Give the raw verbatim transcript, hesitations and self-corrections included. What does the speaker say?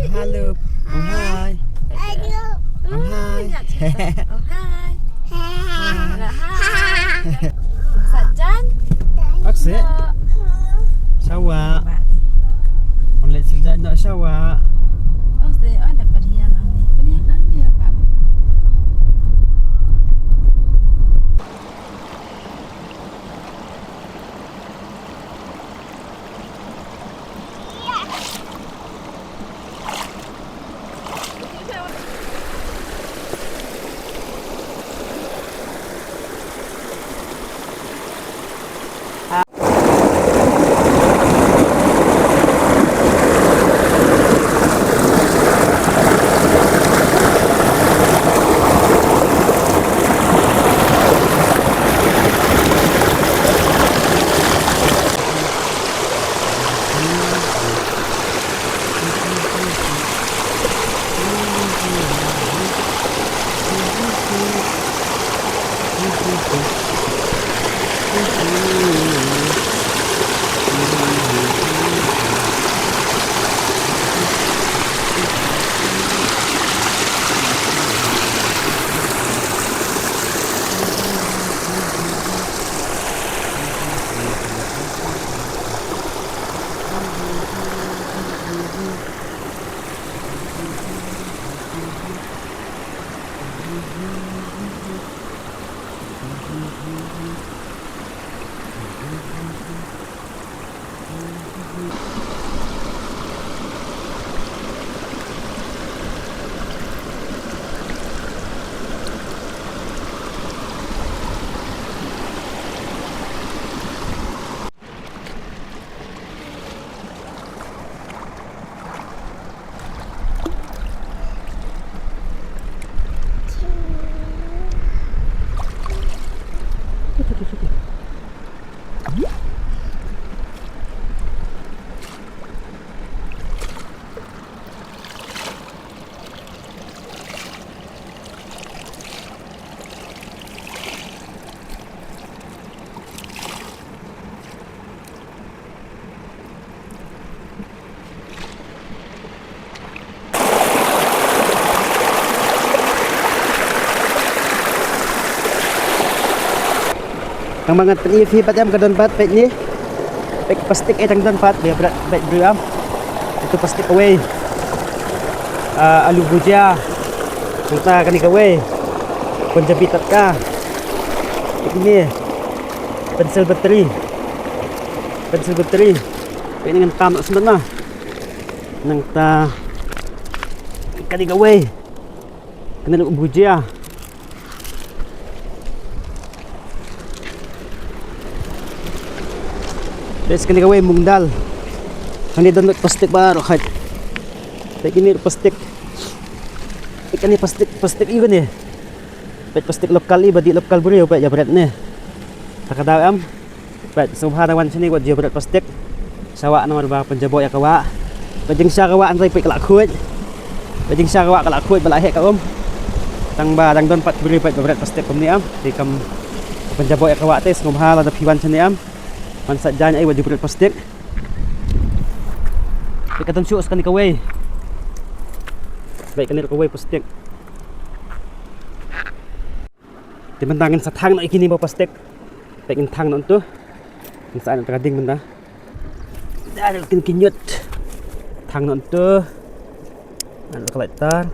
Hello. Oh, hi. Oh, hi. Oh, hi. Hi. Hi. Sat jan. Akse. Shawa. Only sat jan dak shawa. Oh, se, oh, dak padian, oh, ni. Padian, oh, ni, apa? Tang ba ngan pyni ïa phi pat, em, ka don pat peit ne. Peit plastik, eh, tang don pat, ba ïa bret peit briew, em. Ito plastik kawei. Ah, alu bhujia. Nangta kane kawei. Punjabi tatka. Peit ne. Pencil battery. Pencil battery. Peit ne, ngan tam noh shen noh. Nangta kane kawei. Kane ruh bhujia. Peit kane kawei, mung dal. Hangne don plastik baroh khoit. Peit kine plastik. Peit kane plastik, plastik ïa kane. Peit plastik local, i ba dih local briew, peit ïa bret ne. Ta ka daw, em. Peit, sngewbha da wan shane wat ju bret plastik. Sha wah namar ba pynjaboh ïa ka wah. Peit, jingshisha ka wah hynrei peit ka la khuid. Peit, jingshisha ka wah ka la khuid ba la heh ka um. Tang ba dang don pat ki briew peit ba bret plastik kumne, em. Te kam pynjaboh ïa ka wah te, sngewbha lada phi wan shane, em. Wan sait jaiñ ei wat ju bret plastik. Peit, ka don shuh sa kane kawei. Peit, kane ruh kawei plastik. Te mynta ngin sa thang noh ïa kine ba plastik. Peit, ngin thang noh nangto. Ngin sa ai noh ka ding mynta. Da kin, kin ñiut. Thang noh nangto. Ai noh ka lighter.